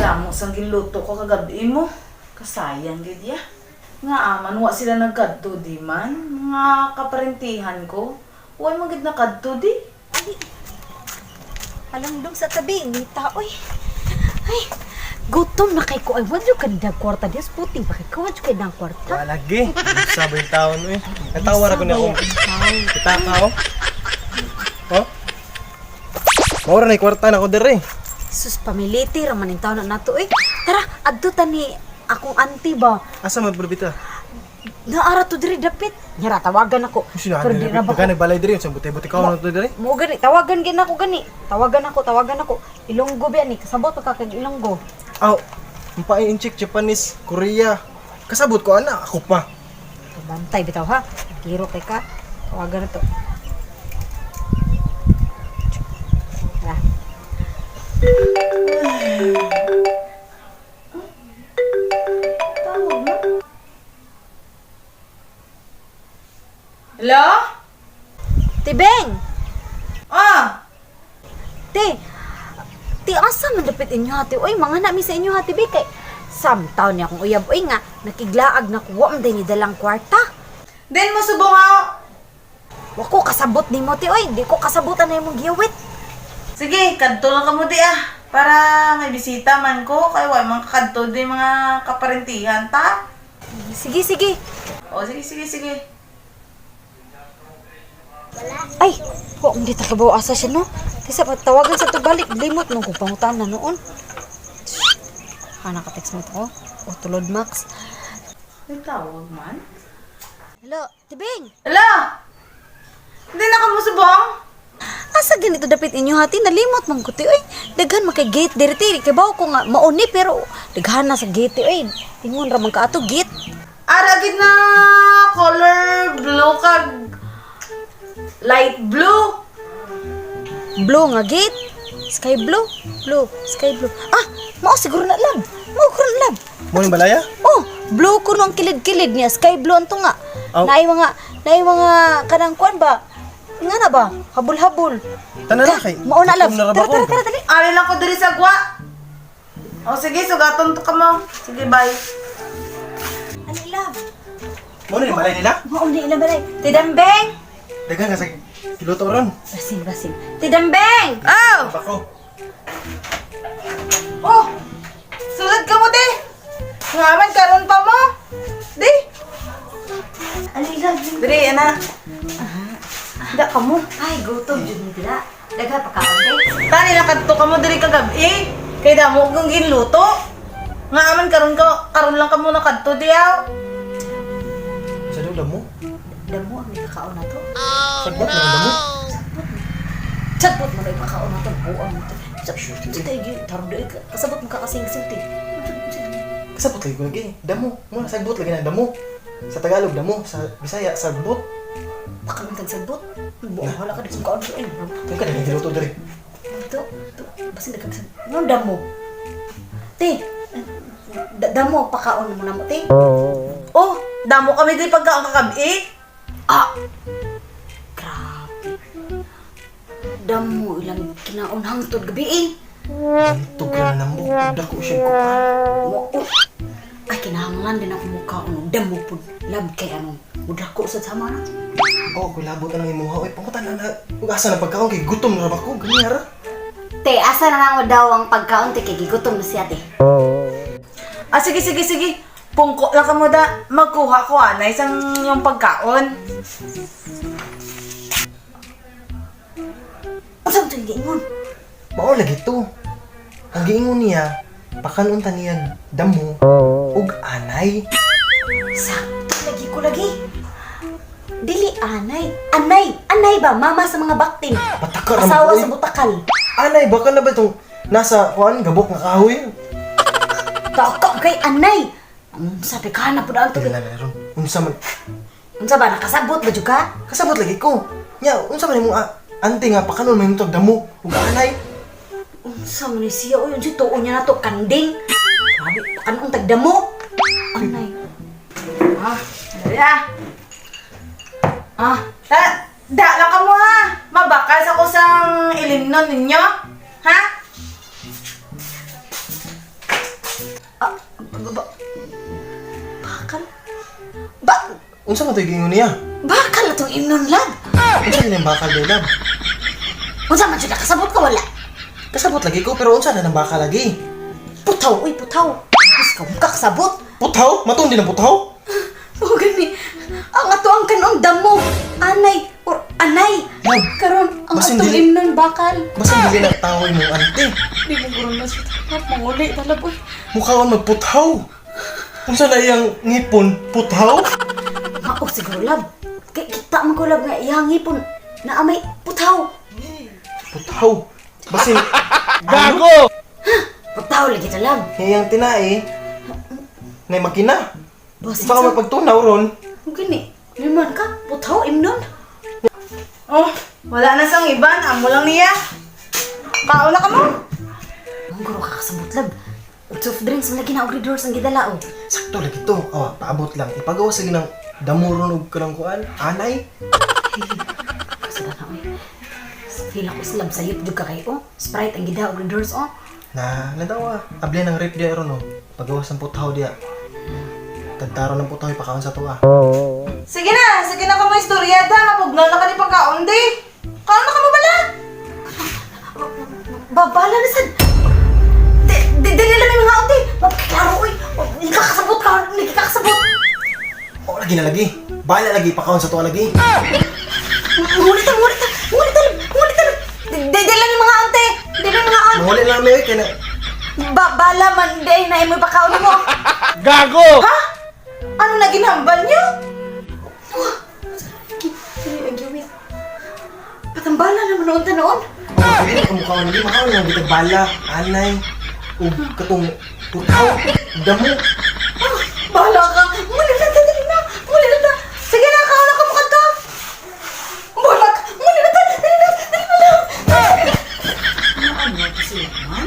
Damo sang ginluto ko kagabi mo. Kasayang gid ya. Nga aman wa sila nagkadto di man. Mga kaparentihan ko. Wa man gid nakadto di. Alam dong sa tabi, ni tao eh. Ay, gutom na kay ko. Ay, wala ka ng kwarta. Diyos, puting pa kay ko. Wala ka ng kwarta. Wala lagi. Sabay yung taon eh. Natawar ako na akong pitaka oh. Oh? Maura na yung kwarta na ako dere. Sus, pamiliti, raman yung taon na nato eh. Tara, adto ta ni akong auntie ba? Asa man bulbita? Naara to diri dapit. Nyara, tawagan ako. Sino Pero di na ba Baga nagbalay dere, sa buti-buti ka na to dere. Mo gani, tawagan gin ako gani. Tawagan ako, tawagan ako. Ilonggo biya ni, kasabot pa ka kag Ilonggo. Aw, mpaay inchik Japanese, Korea. Kasabot ko ana, ako pa. Bantay bitaw ha. Giro kay ka. Tawagan na to. Tara. Tawag mo. Hello? Tibeng! Ah! Te, te, asa man dapit inyo hati? Oy, mga nami sa inyo hati, be, kay samtaw niya akong uyab. Oy nga, nakiglaag na kuwa man ni dalang kwarta. Then mo subong ha. Wako kasabot nimo te, oy, di ko kasabutan na imong giyawit. Sige, kadto lang kamo di ah. Para may bisita man ko kay wa man kadto di mga kaparentihan ta. Sige, sige. O sige, sige, sige. Ay, wa hindi ta kabaw asa siya no. Kaysa pagtawagan sa tubalik, limot nung kung pangutan na noon. Ha, naka-text mo to. O, tulod, Max. May tawag man. Hello, Tibing. Hello? Hindi na kamo subong? Asa ganito dapit inyo hati nalimot man ko ti oy. Daghan man kay gate diri ti kay bawo ko nga mauni pero daghan na sa gate ti oy. Ingon ra man ka ato gate. Ara gid na color blue kag light blue. Blue nga gate. Sky blue, blue, sky blue. Ah, mao siguro na lab. Mao siguro na lab. Mo ning balaya? Oh, blue kuno ang kilid-kilid niya, sky blue ang tunga. Aw. Naay mga kanang kuan ba? Nga na ba? Habol-habol. Tanan na kay. Mao na lab. Gutom na ra ba Tara, ko? tara, tara, dali. Ari lang ko diri sa gwa. O sige, sugaton to kamo. Sige, bye. Ano lab? Mo ning balay nila? Mao na ilang balay. Tidambeng. Daghan ka sa kiloto ron. Basin, basin. Tidambeng! Oh! Bako. Oh! Sulod ka mo, di! Ngaman, karon pa mo! Di! Ano lab? Diri, ana. Da ka mo. Ay, gutom jud ni dira. Dagha pa kaon te. Tani lang kadto ka mo diri kagabi. Kay damo kong ginluto. Nga aman karon ka karon lang ka mo nakadto diyaw. Sa dong damo. Damo ang ipakaon na to. Sagbot na damo. Sagbot mo na ipakaon na to. Buang mo to. Sa tayo gyud tarong dai ka. Kasabot mo ka kasing-sing te. Kasabot lagi ko lagi. Damo. Mo na sagbot lagi na damo. Sa Tagalog damo, sa Bisaya sagbot. Baka man kag sagbot. Buang wala ka di kaon ay. Kung ka na giluto dere. To, to basin dagkag sagbot. Ano damo? Te, damo pakaon mo na mo te. Oh, damo kami diri pagkaon kagabi. Ah! Grabe. Damo ilang kinaon hangtod gabi eh. Tug na namo. Dako siya ko. Mo, oh. Ay, kinahanglan din ako mukha og damo pud. Lab kay anong mudako sa sama na. Oh, ko labot na lang imuha. Oy, pangutan na na. Ug asa na pagkaon kay gutom na ra ba ko? Gani ra. Te, asa na lang daw ang pagkaon te kay gigutom na siya te. Ah, sige, sige, sige. Pungko lang kamo da. Magkuha ko ana isang yung pagkaon. Unsa man to giingon? Mao lagi to. Ang giingon niya, pakanon ta niya damo ug anay. Sakto lagi ko lagi. Dili anay. Anay, anay ba mama sa mga baktin? Pataka ra Asawa mo, oy. sa butakal. Anay baka na ba itong nasa kuan gabok nga kahoy? Taka kay anay. Ang sabi ka na pud ang Dili na na ron. Unsa man Unsa ba nakasabot ba jud ka? kasabot lagi ko. Nya unsa man imong ante nga pakanon man imong damo ug anay. Unsa man ni siya oy, unsa tuon niya nato kanding. Grabe, kanong tagdamo. Anay. Ah, dali ah. Ah, Da, da lang kamo ha. Mabakas ako sang ilimnon ninyo. Ha? Ba bakal? Ba Unsa man to'y giingon niya? bakal atong imnon, love. Unsa din ang bakal day, love? Unsa man jud kasabot ka wala? Kasabot lagi ko pero unsa na ng bakal lagi? Putaw, uy, putaw. Tapos ka, ka kasabot. Puthaw? Matuon din ang puthaw? Oh, gani. Ang ato ang kanong damo. Anay or anay. Love, Karon ang basin atong imnon bakal. Basta dili na tao imong ante. Di mo guro na siya. Manguli talab oy. Mukhaon magputhaw. Unsa na iyang ngipon puthaw? Mao siguro, love. Kay kita man ko, love, nga iyang ngipon na amay putaw. Puthaw. Basin Gago! Putaw lagi ta, love. iyang tinae nay makina. Basin Unsa ka sa mapagtunaw ron? gani. Liman ka, putaw imnon. Oh, wala na sang iban. Amo lang niya. Kaon na ka mo. Ang guro ka kasabot, love. Og soft drinks man lagi na og doors ang gidala oh. Sakto lagi to. Oh, paabot lang. Ipagawa sa ginang damuron og kanang kuan, anay. Kasi ba na oy. Feel ako slab sayop jud ka kay oh. Sprite ang gidala og doors oh. Na, lantawa. Abli ng rep diya ron oh. Pagawas ng puthaw diya. Tagtaro ng puthaw ipakaon sa tuwa. Sige na ka mo istorya da. Mabugnaw na ka ni pagkaon di. Kaon na ka mo bala. Babala na sad. Di di dili lang may mga ate. Klaro oy. Hindi ka kasabot ka, hindi ka kasabot. Oh, lagi na lagi. Bala lagi ipakaon sa tuwa lagi. Ngulit ta, ngulit ta, ngulit ta, ngulit ta. Di di lang yung mga ante. Di lang yung mga ante. Manguli lang mi oy kay na Ba bala man di na imo pakaon mo. Gago! Ha? Ano na ginhambal niyo? Dili ang giwit. Patambala naman noon ta noon. Oh, dili ka mukhaon lagi makaon lang bitag bala, anay ug katong puthaw, ug damo. Ah, bahala ka. Ngulit na ta, dili na. Ngulit na ta. Sige na, kaon na ka mo kadto. Bahala ka. Ngulit na ta, dili na. Dili na lang. Ano kasi man?